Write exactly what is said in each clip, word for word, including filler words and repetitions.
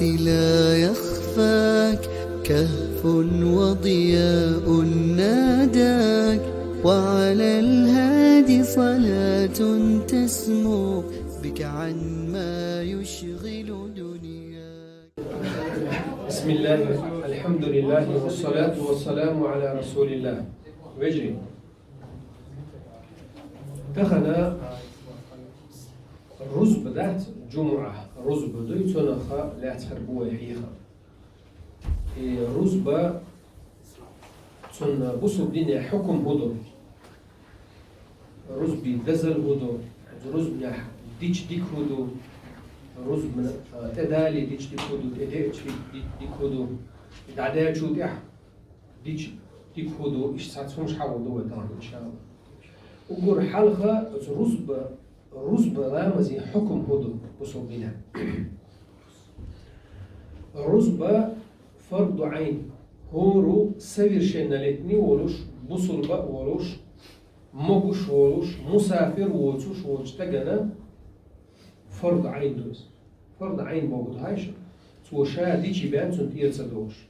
لا يخفاك كهف وضياء ناداك، وعلى الهادي صلاة تسمو بك عن ما يشغل دنياك. بسم الله، الحمد لله، والصلاة والسلام على رسول الله. Вежарий, тахан рузба дац, джумуӀа рузба ду, цунах лаьцхьара бу вай хьехам. И рузба, цун бусалба дине хьукам фу ду? Рузбан дозал фу ду? Рузбанехь дича дика фу ду? Рузбан, а, тӀедале дича дика фу ду? ТӀедеача дика, дика фу ду? ДӀадаьчул тӀехьа дича дика фу ду? Иштта цхьацца хӀумнаш хьахьокхаргда вай тахан, иншааллахӀ. Уггар хьалха оцу рузба, рузба ламазан хьукам фу ду бусалба дине? Рузба фарду Ӏайн. ХӀора совершеннолетний волуш, бусалба а волуш, могуш волуш, мусафир воцуш волчу стагана фарду Ӏайн ду иза. Фарду Ӏайн бохург ду хьайша? Цо ша дича бен цунна тӀера ца догӀуш.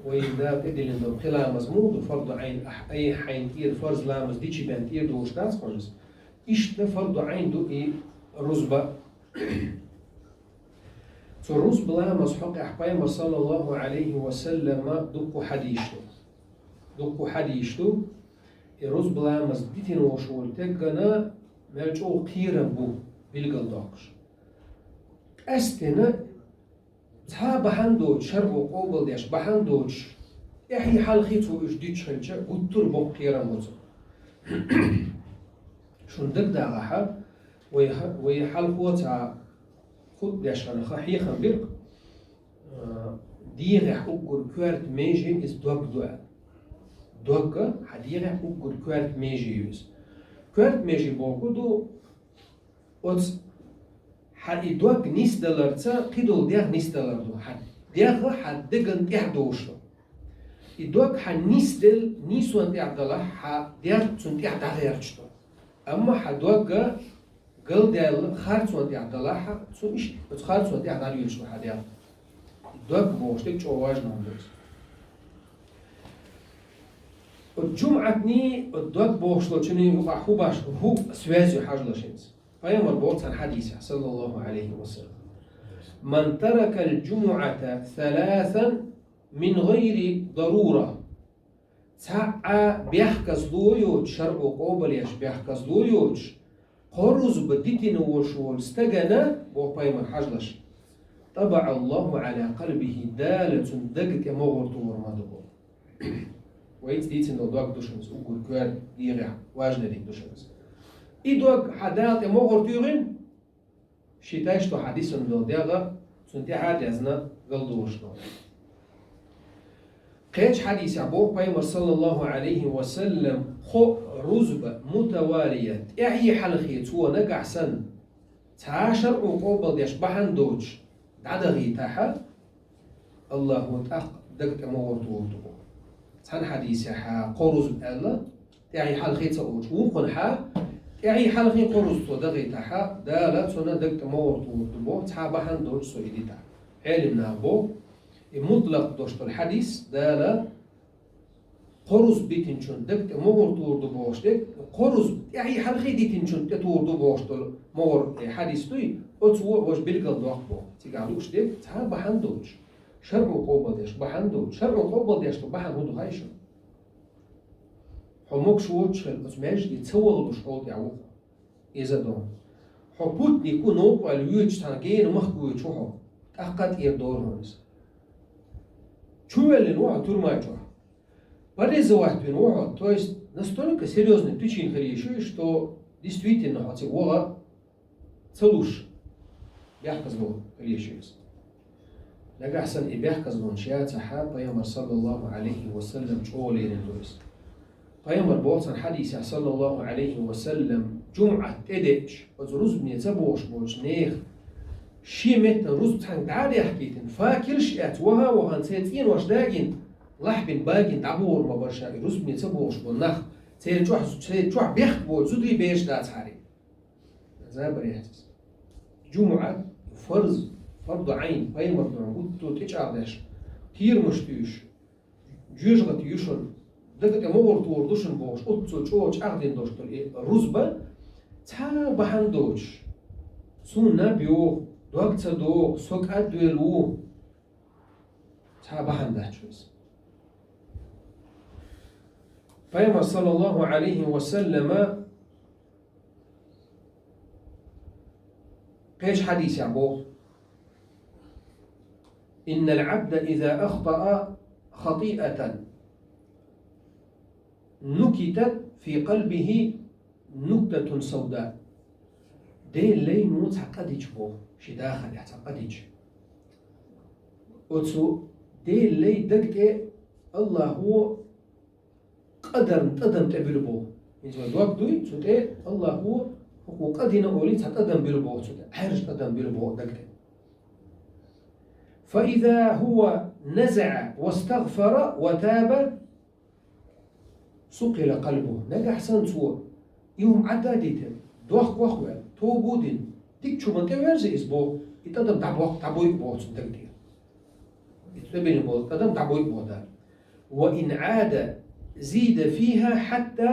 Вайна Дала тӀедиллина долу кхин ламаз муха ду фарду Ӏайн, ахь айхьа хьайна тӀера фарз ламаз дича бен тӀера догӀуш дац хьуна иза? Иштта фарду Ӏайн ду и рузба. Цу рузба ламазан хьокъехь Пайхамара, саллаллахӀу Ӏалайхи ва саллама, дуккха хьадисаш ду. Дуккха хьадисаш ду. И рузба ламаз дитина волуш волу стагана мел чӀогӀа кхерам бу билгалдоккхуш. Къаьсттина цхьа бахьана доцуш, шарӀо къобалдеш бахьана доцуш, тӀаьхьий хьалхий цо уьш дича хилча, гуттар а боккха кхерам бу цунна. Шуна дагадогӀахь, вай хьа-, вай хьалхо цхьа хутба деш хиларх хьехам бира, а, дегӀехь уггар коьрта меже иза дог ду аьлла. Дог а хьан дегӀехь уггар коьрта меже ю иза. Коьрта меже бохург ду, оцу хьан и дог нисдаларца кхидолу дегӀ нисдалар ду. Хьан дегӀ хьан деган тӀехь долуш ду. И дог хьан нисделла, нийсонан тӀехь далахь, хьан дегӀ цунна тӀехь дӀагӀерташ ду. Амма хьан дог галдаьлла харцонан тӀехь далахь, цу иш-, оцу харцонан тӀехь дӀалоьцуш ду хьан дегӀ. Дог бохуш дерг чӀогӀа важно хӀума ду иза. Оцу джумӀатний, оцу дог бохуш долчунний юкъахь хӀун баш, хӀун связь ю хьажалаш хӀинца. Пайхамара боху цхьана хьадисехь, саллаллахӀу Ӏалайхи ва саллам: «Ман таракал джумуӀата саласан мин гӀайри дарура». Цхьа а бехказло йоцуш, шарӀо къобалъеш бехказло йоцуш, кхо рузба дитина волуш волу стагана, боху Пайхамара, хьажалаш, «ТӀабаӀа АллахӀу Ӏала къалбихӀи», Дала цуьнан даг тӀе могӀар тухур ма ду боху. Вайца дийцина долу дог ду шуна иза, уггар коьрта дегӀехь важнариг ду шуна иза. И дог хьан Дала тӀе могӀар туьйхина, считай, что хьан дисина долу дегӀ цунна тӀаьхьа а дезна галдолуш ду. Кхечу хьадисехь боху Пайхамара, саллаллахӀу Ӏалайхи ва саллам, кхо рузба мутавалия, тӀаьхьий хьалхе цо нагахь санна, цхьа шарӀо къобалдеш бахьана доцуш дӀадахийтахь, АллахӀа тӀаккха даг тӀе могӀар тухур ду боху. Цхьана хьадисехь кхо рузба аьлла, тӀаьхьий хьалхе ца олуш, вукхунахь тӀаьхьий хьалхе кхо рузба цо дахийтахь, Дала цунна даг тӀе могӀар тухур ду боху, цхьа бахьана доцуш цо и дитахь. Ӏелам наха боху, и мутлакъ долуш долу хьадис, Дала кхо рузба дитинчун даг тӀе могӀар тухур ду бохуш дерг, кхо рузба тӀаьхьий хьалхе дитинчун тӀе тухур ду бохуш долу могӀар, э, хьадис дуй, оцо важа билгалдоккху боху. Цигахь лууш дерг цхьа бахьана доцуш, шарӀо къобалдеш бахьана доцуш. ШарӀо къобалдеш долу бахьана хӀун ду хьайша? Хьо могуш воцуш хилла оцу маьждиге ца вахалуш хьол тӀехь ву хьо. Иза ду. Хьо путник ву, новкъа ваьлла воьдуш, цхьана гена махка воьдуш ву хьо. ТӀаккха а тӀера дора хьуна иза. Чу ваьллина ву хьо турма чохь. Парализовать вина ву хьо, то есть настолько серьёзная причина хила езаш ю, что действительно хьо цига ваха ца луш, бехказло хила езаш ю иза. Нагахь санна и бехказлонаш яцахь, Пайхамар, саллаллахӀу Ӏалайхи ва саллам, чӀогӀа лерина ду иза. Пайхамар боху цхьана хьадисехь, саллаллахӀу Ӏалайхи ва саллам, джумӀат тӀедеъча, оцу рузбане ца богӀуш болчу нехан шен меттан рузба цхьаьнга дӀа а даьхкийтина, факелаш а эцна, ваха а вахана, церан цӀенош дагийна, лахьбина, багийна дӀабогӀур ма бара ша и рузбане ца богӀуш болу нах, церан чохь, церан чохь бехк боцу зударий, бераш дацахьара. Забар яц иза. ДжумӀат фарз, Фарду Ӏайн, пайхамар дуьхьа гуттар тӀечӀагӀдеш, кхерамаш туьйсуш, жоьжахати ю шуна, дага тӀе могӀар тохар ду шуна бохуш, оццул чӀогӀа чӀагӀдина долуш долу и рузба, цхьа а бахьана доцуш, суна наб йогӀу, дог ца догӀу, со кӀадвелла ву, цхьа а бахьана дац шуна иза. Пайхамар, саллаллаху Ӏалайхи ва саллама, кхечу хьадисехь боху: «إن العبد إذا أخطأ خطيئة نكتت في قلبه نكتة سوداء». Делан лайно цхьа къа дича боху, шен дахарехь цхьа къа дича. Оцу Делан лайн даг тӀе Аллахо къадарна тӀадам тӀе буьлу боху. ХӀинца вай дог дуй, цу тӀе Аллахо хӀокхо къа дина олий, цхьа тӀадам буьлу боху цу тӀе, Ӏаьржа тӀадам буьлу боху даг тӀе. «فإذا هو نزع واستغفر وتاب صقل قلبه». Нагахь санна цо и хӀума Ӏадда а дитина, дохко а ваьлла, тоба а дина, дика чу ма тӀеверза иза боху, и тӀадам дӀабоху, дӀабойу боху цуьнан даг тӀера. И тӀебиллина болу тӀадам дӀабойу боху Дала. «وإن عاد زيد فيها حتى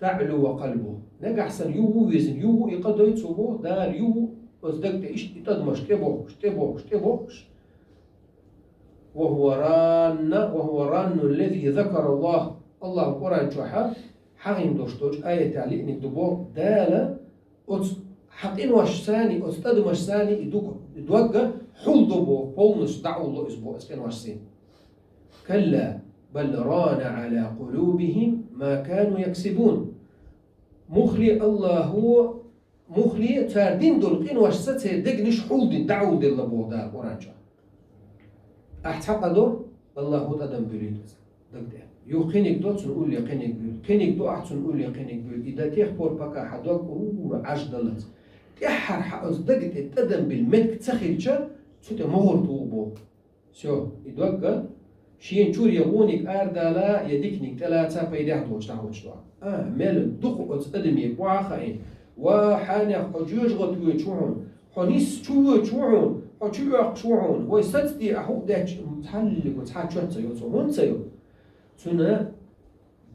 تعلو قلبه». Нагахь санна юха а вирзина, юха а и къа дой цо боху, Дала юха а оцу даг тӀе иштта и тӀадамаш тӀебохкуш, тӀебохкуш, тӀебохкуш. «وهو ران، وهو ران الذي ذكر الله». Аллахо Къуръан чохь хьахийна долуш долчу аятехь лиъниг ду боху, Дала оцу хьан къиношца санна, оцу тӀадамашца санна и ду, и дог хьулдо боху, полностью дӀахьулдо иза боху оцу къиношца санна. «كلا بل ران على قلوبهم ما كانوا يكسبون». Муххале Аллахо, муххале цара дина долу къиношца церан дегнаш хьулдина, дӀахьулделла боху Дала Къуръан чохь. Ахь цхьа къа до, Аллахо тӀадам буьлуьйту иза даг тӀе. Юха кхиниг до, цунна улле кхиниг буьлу. Кхиниг до ахь, цунна улле кхиниг буьлу. И до тех пор, пока хьан дог ура Ӏаш даллалц. ТӀаьххьара хьан оцу даг тӀе тӀадам била меттиг ца хилча, цу тӀе могӀар туху боху. Всё, и дог а шена чуьра я вониг арадала, я диканиг тӀелаца пайдехь доцуш дӀахӀуттуш ду. А, мел дукха оцу адамийн охьа а хаийна. Ва хьанех хьо жоьжахати воьдуш ву хьуна, хьо нисса чу воьдуш ву хьуна, хьо чу оьккхуш ву хьуна, вай сацаде ахь хӀуъа детташ, цхьаллиго цхьа чот ца йо цо, хӀунда ца йо? Цуьнан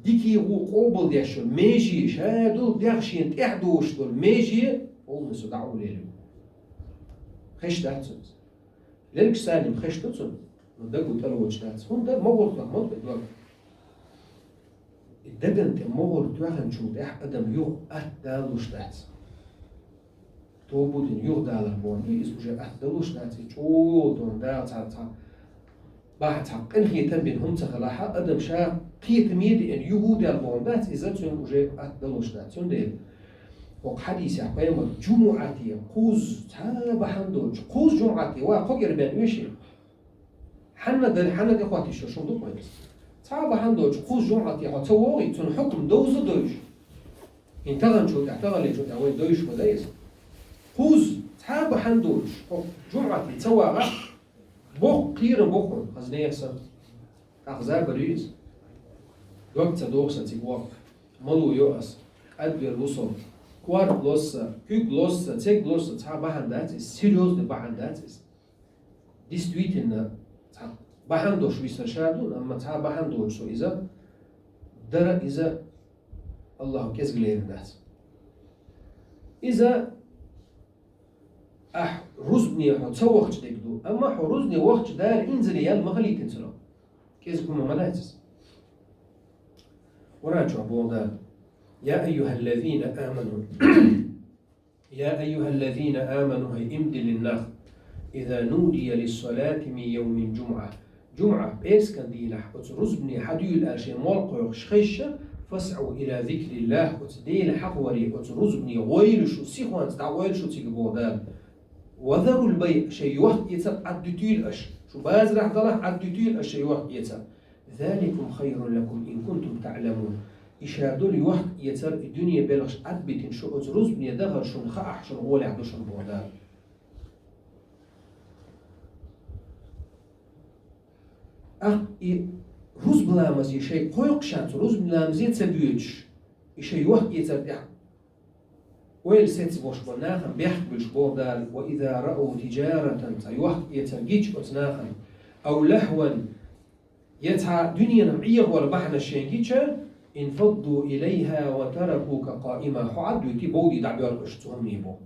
дикий гӀу къобалдеш йолу меже, ша долу дегӀ шена тӀехь дозуш долу меже, полностью дӀа а лелийна. Хезаш дац цунна иза. Лергаш санна хезаш ду цунна, но даго тӀелоцуш дац. ХӀунда могӀар тоьхна ма ду и дог. И дагана тӀе могӀар тоьхначул тӀаьхьа адам юха атта далуш дац. Тоба дина юхадалар бохург ду, иза уже атта далуш дац, иза чӀогӀа дона Дала цхьа, цхьа бахьа цхьа къинхетам бина хӀума ца хилахь, адам ша кхетаме деана юха а даьлла бохург дац, иза цуьнан уже атта далуш дац. Цундела хӀокху хьадисехь пайхамар жумӀате кхузза цхьа бахьана доцуш, кхузза жумӀате ва кхо кӀира бен оьший. Хьанна дан, хьанна тӀе хӀоттийша шуна ду-кх вайна иза. Цхьа а бахьана доцуш, кхузза жумӀате хьо ца вогӀий, цуьнан хьукам довза а довзуш. ХӀинца таханчул тӀаьхьа, таханлерчул тӀаьхьа вайна довзуш ма дай иза. Кхузза цхьа а бахьана доцуш, хьо жумӀате ца вагӀахь, боккха кхерам бу хьуна, хаза нехан санна. ТӀаккха забар ю иза. Дог ца догӀу сан цига воккха. Мало йо ас. КӀадвер ву со. Корта лозу сан, куьг лозу сан, цег лозу сан, цхьа а бахьана дац иза, серьёзный бахьана дац иза. Действительно, цхьа бахьана долуш висар ша ду, амма цхьа бахьана доцуш со иза дара, иза Аллахо кӀезиг лерина дац. Иза ахь рузбане хьо ца вахча дерг ду, амма хьо рузбане вахча Дала инзаре ял ма хилийтина цунах. КӀезиг хӀума ма дац иза. Къуръан чохь боху Дала: «يا أيها الذين آمنوا». «يا أيها الذين آمنوا», хӀай иман диллина нах, «إذا نودي للصلاة من يوم الجمعة». ЖумӀа, пӀераскан дийнахь оцу рузбане хьадуьйла аьлла шайн молла кхойкхуш хезча, «فاسعوا إلى ذكر الله», оцу Дела хьахоре, оцу рузбане гӀойла шу, сихонца дӀагӀойла шу цига боху Дала. «وذروا البيع», шайн йохк-эцар Ӏаддуьтийла аша. Шу базарахь далахь, Ӏаддуьтийла аша шайн йохк-эцар. «ذلكم خير لكم إن كنتم تعلمون». И ша долу йохк-эцар, и дуьне белхаш Ӏадбитина шу оцу рузбане дахар шуна хаахь, шуна гӀолехь ду шуна боху Дала. Ахь и рузба ламазе шайн кхойкхуш шаьш, рузба ламазе ца боьдуш, и шайн йохк-эцар тӀехь Ойла сецбеш болча нахана бехк буьллуш боху Дала: «وإذا رأوا تجارة», цхьа йохк-эцар гича оцу нахана, «أو لهوا», я цхьа дуьненах Ӏехавала бахьанаш шайна гича, «انفضوا إليها وتركوك قائما», хьо Ӏадвитий, бовдий дӀабоьлху уьш цу хӀуманийн боху.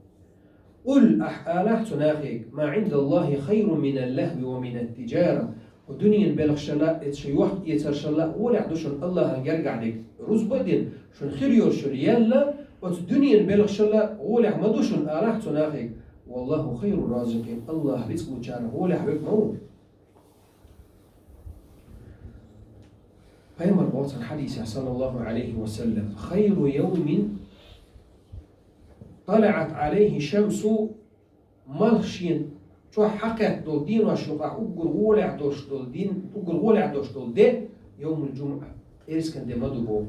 «قل», ахь алахь цу нахе: «ما عند الله خير من اللهو ومن التجارة». Хьо дуьненан белхашалла, эцу шайн йохк-эцаршалла гӀолехь ду шуна Аллахьан гергахь дерг рузба а дина, шуна хир йолуш йолу ял а, оцу дуьненан белхашалла гӀолехь ма ду шуна, алахь цу нахе: «والله خير الرازقين», Аллахь рицкъ лучарах гӀолехь верг ма ву. Пайхамар боху цхьана хьадисехь, саллаллаху Ӏалайхи ва саллам: «خير يوم طلعت عليه الشمس», малх шена чохь хьакхетта долу денош юкъахь уггар гӀолехь долуш долу дин, уггар гӀолехь долуш долу де, «يوم الجمعة», пӀераскан де ма ду боху.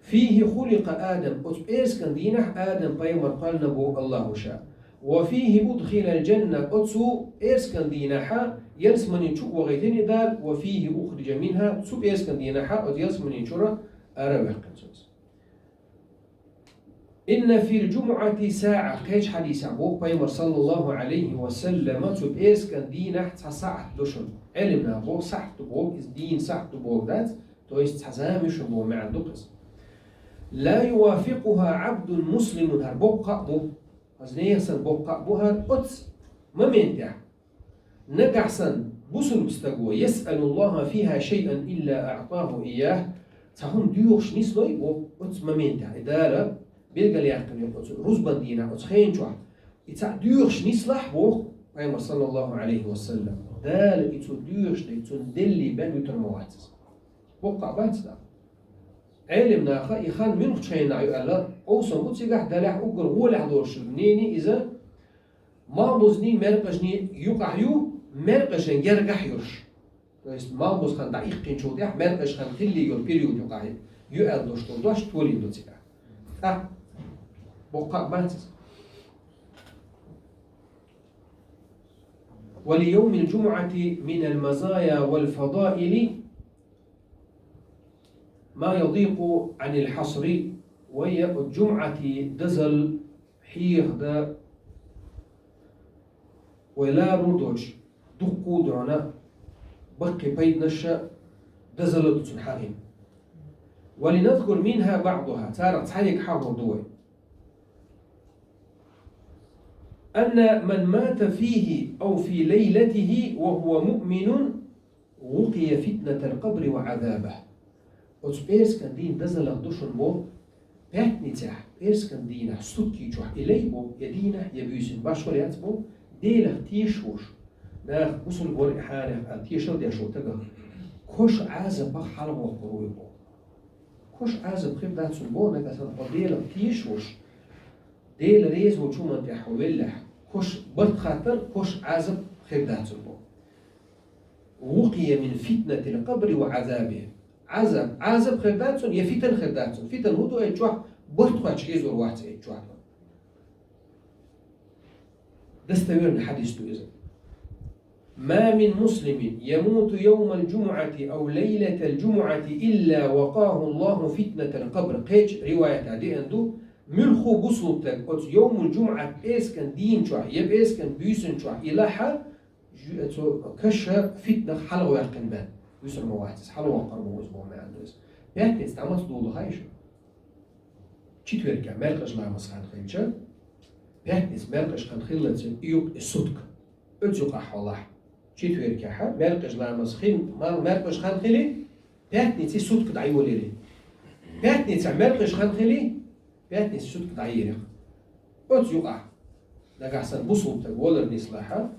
«فيه خلق آدم», оцу пӀераскан дийнахь Адам пайхамар кхоьллина боху Аллахьа ша. «وفيه أدخل الجنة», оцу пӀераскан дийнахьа ялсаманин чу а вахийтина и Дала, «وفيه أخرج منها», цу пӀераскан дийнахьа оцу ялсаманин чуьра ара а ваьккхина цо иза. «إن في الجمعة ساعة», кхечу хьадисехь боху пайхамар, саллаллаху Ӏалайхи ва саллама, цу пӀераскан дийнахь цхьа сахьт ду шуна. Ӏелам наха боху, сахьт ду боху, иза дийнан сахьт ду боху дац, то есть цхьа зама ю шуна боху маьӀна ду-кх иза. «لا يوافقها عبد مسلم», хӀара боккха а бу, хаза нехан санна боккха а бу хӀара оцу моментехь. Нагахь санна бусулба стаго «يسأل الله فيها شيئا إلا أعطاه إياه», цхьа хӀума доьхуш нислой боху оцу моментехь, и Дала билгалъяьккхина оцу рузбан дийнахь, оцу хенан чохь, и цхьаъ доьхуш нислахь боху пайхамар, саллаллаху Ӏалайхи ва саллам, Дала и цо доьхуш дерг цунна деллий бен вуьтур ма вац иза. Боккха а бац иза. Ӏелам наха и хан муьлхачу хенахь ю аьлла, къовсам бу цигахь, делахь уггар гӀолехь долуш йолу нене иза, малхбузний, маьркӀажний юкъахь ю, маьркӀажан гергахь йолуш. То есть малхбуза хан дӀаиккхинчул тӀаьхьа маьркӀажа хан хиллий йолу период юкъахь ю аьлла долуш долу дош толийна ду цигахь. ТӀаккха боккха а бац иза. «وليوم الجمعة من المزايا والفضائل ما يضيق عن الحصر», вай я оцу жумӀати дозалла хьехадан вай ларо доцуш, дуккха а ду хьуна баккхий пайданаш а, дозалла а ду цуьнан хьахийна. «ولنذكر منها بعضها», царах цхьаерг хьахор ду вай. «أن من مات فيه أو في ليلته وهو مؤمن وقي فتنة القبر وعذابه». Оцу пӀераскан дийнан дозаллах ду шуна боху, пятницехь, пӀераскан дийнахь, сутки чохь и лай боху, я дийнахь, я буьйсанна, башхалла яц боху, Делах тешаш волуш, наха бусулба вара и хьанех аьлла тешалла деш волу стаг, коша Ӏазапах хьалхавоккхур ву и боху. Коша Ӏазап хир дац цунна боху, нагахь санна хьо Делах тешаш волуш, Дела реза волчу хӀуманна тӀехь хьо веллехь, коша барт хаттар, коша Ӏазап хир дац цунна боху. «وقي من فتنة القبر وعذابه». Ӏазап, Ӏазап хир дац цунна, я фитан хир дац цунна. Фитан хӀун ду, эцу чохь барт хоьттуш хезар вац эцу чохь. Достоверный хьадис ду иза. «ما من مسلم يموت يوم الجمعة أو ليلة الجمعة إلا وقاه الله فتنة القبر». Кхечу риваятехь деана ду, муьлхха а бусулба стаг оцу йовмул-жумӀат пӀераскан дийна чохь я пӀераскан буьйсанна чохь и лахь, жу-, цо каша фитнах хьалхаваьккхина бен. Вуьсур ма вац иза, хьалхавоккхур ма ву иза боху маьӀна ду иза. Пятница дӀа маца долу хаий шу? Четверг, маьркӀажа ламаз хан хилча, пятница маьркӀажа хан хиллалц и юкъ и сутка. Оцу юкъахь хьо лахь. Четвергехь маьркӀажа ламаз хин, ма-, маьркӀажа хан хили, пятница сутка дӀайолийри. Пятница маьркӀажа хан хили, пятница сутка дӀайийрих. Оцу юкъахь нагахь санна бусулба стаг валар нислахь,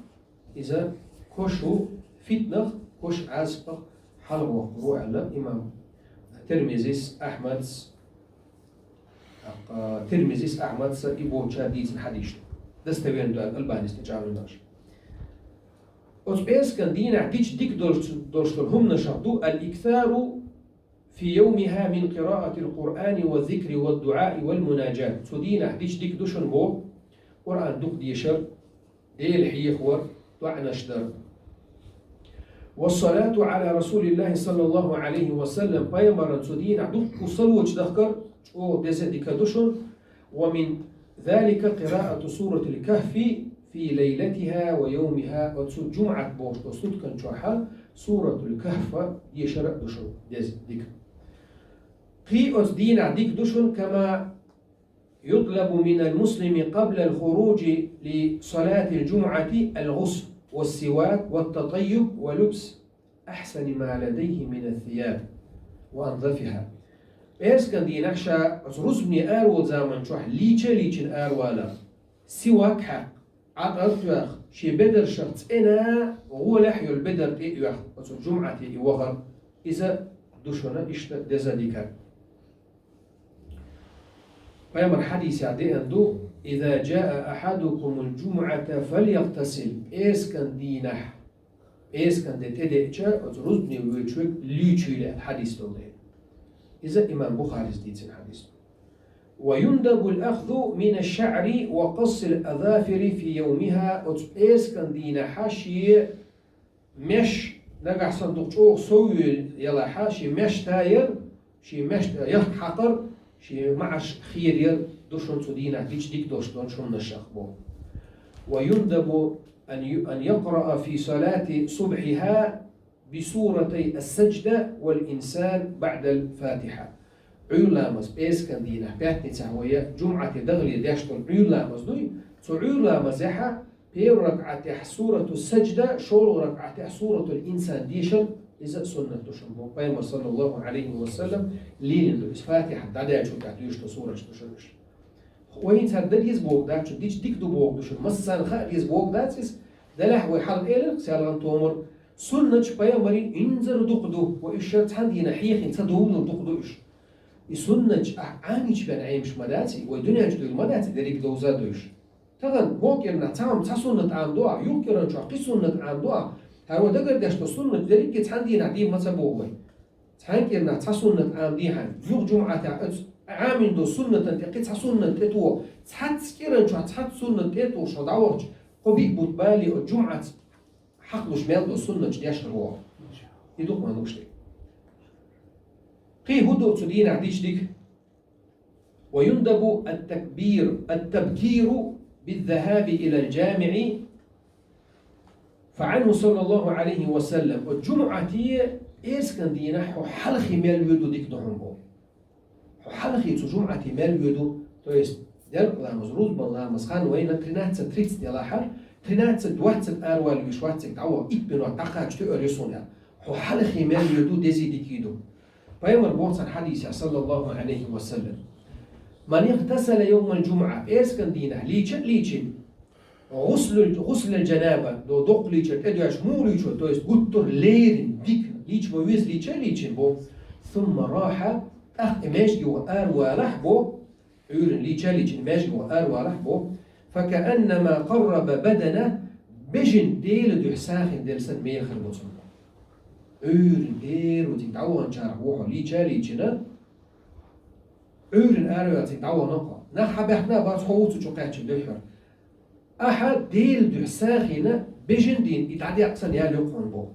иза кошу фитнах, кошу Ӏазапах хьалхавоккхур ву аьлла имам Тирмизис, Ахьмадс, тӀаккха Тирмизис, Ахьмадса и бохучара дийцина хьадис ду. Достоверно ду аьлла Албанис тӀечӀагӀлуьйтуш. Оцу пӀераскан дийнахь дича дика долуш, долуш долу хӀуманашах ду: «الإكثار في يومها من قراءة القرآن والذكر والدعاء والمناجاة». Цу дийнахь дича дика ду шуна боху Къуръан дукха дешар, Дела хьехавар, доӀанаш дар. «والصلاة على رسول الله صلى الله عليه وسلم», пайхамарна цу дийнахь дуккха салоч дахкар чӀогӀа деза а дика ду шуна. «ومن ذلك قراءة سورة الكهف في ليلتها ويومها. Оцу жумӀат бохучу оцу суткан чохь Суратул Кахф дешар а ду шуна деза дика. Кхин оцу дийнахь дика ду шуна, كما يطلب من المسلم قبل الخروج لصلاة الجمعة الغسل والسواك والتطيب ولبس أحسن ما لديه من الثياب وأنظفها. Пӏераскан дийнахь ша оцу рузбане араволу заман чохь лийча а лийчина аравала, сивак хьаькх, Ӏатар а тоьхна, шен бедаршах цӀена гӀолехь йолу бедар тӀе а оьху оцу жумӀате и вахар, иза ду шуна иштта деза дика. Пайхамар хьадисехь деана ду: إذا جاء أحدكم الجمعة فليغتسل. Пӏераскан дийнахь, пӏераскан де тӀедеъча, оцу рузбане воьдуш верг лийчийла аьлла хьадис долу дела. Иза имам Бухарис дийцина хьадис ду. ويندب الأخذ من الشعر وقص الأظافر في يومها. Оцу пӏераскан дийнахь шен меш, нагахь санна дукха чӀогӀа сов елахь, шен меш таяр, шен меш ярх хьакхар, шен маӀаш хераяр ду шуна цу дийнахь дича дика долуш долу хӀуманашах боху. ويندب أن ي-، أن يقرأ في صلاة صبحها بسورتي السجدة والإنسان بعد الفاتحة. Ӏуьйра ламаз, пӏераскан дийнахь, пятницахь вай жумӀате дахале деш долу Ӏуьйра ламаз дуй, цу Ӏуьйра ламазехь первый ракаӀатехь Сурату Саджда, шолгӀа ракаӀатехь Суратул Инсан дешар, иза а суннат ду шуна боху. Пайхамар, саллаллаху Ӏалайхи ва саллам, лелийна ду иза. Фатихьа дӀадаьллачул тӀаьхьа доьшуш долу сураш ду шуна уьш. Вай хӀинца хӀара дан деза бохург дац, чу дича дика ду бохург ду шуна. Массарна хаа деза бохург дац иза. Делахь вай хьалха элира, селхана томар, суннаташ пайхамаран инзаре дукха ду, вай уьш шарахь цхьана дийнахь хьехийна ца довлалур дукха ду уьш. И суннаташ ахь Ӏамийча бен Ӏемаш ма дац, вай дуьнен чу дуьйла ма дац, дерриг довза а дуьйш. Тахана боху кӀирнахь цхьа хӀума, цхьа суннат Ӏамадо ахь, юха кӀиран чохь кхин суннат Ӏамадо ахь. ХӀара вай дагардеш долу суннат дерриге цхьана дийнахь дийна ма ца боху вай. Цхьана кӀирнахь цхьа суннат Ӏамадехьа, юха жумӀатехь оцу Ӏамийна долу суннатан тӀе кхин цхьа суннат тӀе туху, цхьацца кӀиран чохь цхьацца суннат тӀе а тухуш хьо дӀавахча, кхо-биъ бутт бале оцу жумӀаца хьакхалуш мел долу суннаташ деш хир ву хьо. И ду-кх вайна лууш дерг. Кхин хӀун ду цу дийнахь дича дика? ويندب التكبير، التبكير بالذهاب إلى الجامع. فعنه صلى الله عليه وسلم. Оцу жумӀате пӀераскан дийнахь хьо хьалхе мел воьду дика ду хьуна боху. Хьо хьалхе цу жумӀате мел воьду, то есть делкъа ламаз, рузбан ламаз хан вайна тринадцать тридцать делахьара, тринадцать двадцать аравала веш вац цига дӀаваха, итт минот дӀакхача тоьар ю суна аьлла. Хьо хьалхе мел воьду дезий дикий ду. Пайхамар боху цхьана хьадисехь, саллаллаху Ӏалайхи ва саллам: من اغتسل يوم الجمعة, пӀераскан дийнахь лийча а лийчина, غسل، غسل الجنابة, до доккха лийчар тӀедоьжча муха лийчо, то есть гуттар а леррина, дика, лийча ма веза, лийча а лийчина боху, ثم راح, тӀаккха и маьждиге ваха аравалахь боху, Ӏуьйранна лийча а лийчина маьждиге ваха аравалахь боху, فكأنما قرب بدنة, бежана Делан дуьхьа сагӀина делла санна мел хир бу цунна. Ӏуьйранна первый цига дӀаваханчарах ву хьо лийча а лийчина, Ӏуьйранна араваьлла цига дӀавахана хьо. Нах хьан баьхкина а бац, хьо ву цу чу кхаьчна дуьххьара. Ахьа Делан дуьхьа сагӀина, бежана дийна и дӀадекъа санна ял ю хьуна боху.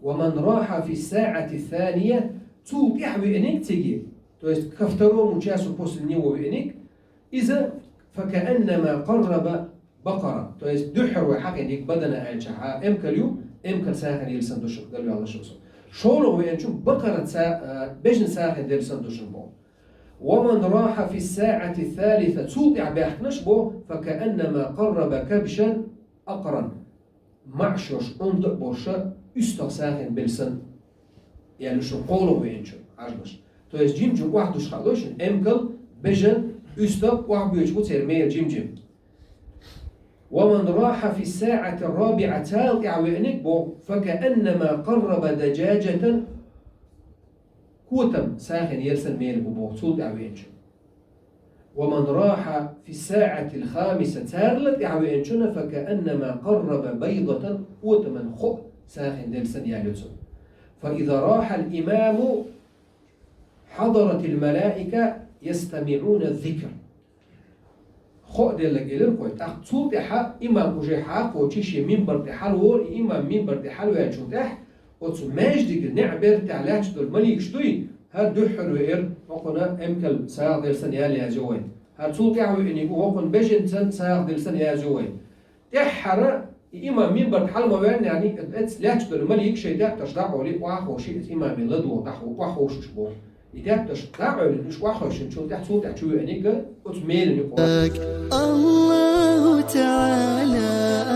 ومن راح في الساعة الثانية, цул тӀаьхьа веаниг цига, то есть ко второму часу после него веаниг, иза فكأنما قرب بقرة, то есть дуьххьара вай хьакъ дика بدنة аьлча хьа эмкал ю, эмкал сагӀина елла санна ду шуна, Дала валлаш ву со. ШолгӀа веанчун بقرة са-, а, бежана сагӀина делла санна ду шуна боху. ومن راح في الساعة الثالثة, цул тӀаьхьа баьхкинарш боху, فكأنما قرب كبشا أقرنا. МаӀаш йолуш, онда а болуш, уьстагӀ сагӀина белла санна, ял ю шуна кхоалгӀа веанчун, хьажалаш. То есть жим-жим охьадуш хаа ло шуна, эмкал, бежан, уьстагӀ охьабоьдуш бу церан мел жим-жим. ومن راح في الساعة الرابعة, царал тӀаьхьа веаниг боху, فكأنما قرب دجاجة, котам сагӀина елла санна мел бу боху, цул тӀаьхьа веанчун. ومن راح في الساعة الخامسة, царал тӀаьхьа веанчунна, فكأنما قرب بيضة, котаман хо сагӀина делла санна ял ю цунна. فإذا راح الإمام حضرت الملائكة يستمعون الذكر. Хо делларг элира кхой, тӀаккха цул тӀаьхьа имам уже хьакхочий шен минбар тӀе хьалаволу, и имам минбар тӀе хьалаваьллачул тӀаьхьа, оцу маьждиган неӀ бертехь лаьтташ долу маликаш дуй, хӀара дуьххьара веара, хӀокхунна эмкал сагӀа делла санна ял язйо вайна. ХӀара цул тӀаьхьа веаниг вокхун бежанца сагӀа дилсан язю вай. ТӀеххьара и имам минбар тӀа хьалма ваьнна, яни, эц лаьтташ долу малик шайн тептарш дӀакъовлий, охьаховший, иза имаме ладогӀа дӀахо, охьаховшуш боху. И тептарш дӀакъовлина, уьш охьахевшинчул тӀаьхьа, цул тӀаьхьа чу веаниг оцу мерина юкъа. الله تعالى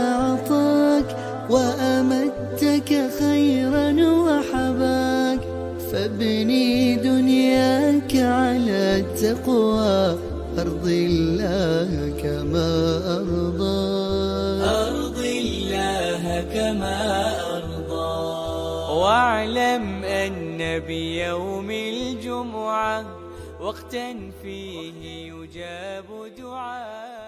أعطاك وأمدك خيرا وحباك، فابني دنياك على التقوى، أرض الله كما أرضاك. أرض الله كما أرضاك. واعلم أن بيوم الجمعة وقتا فيه يجاب دعاء.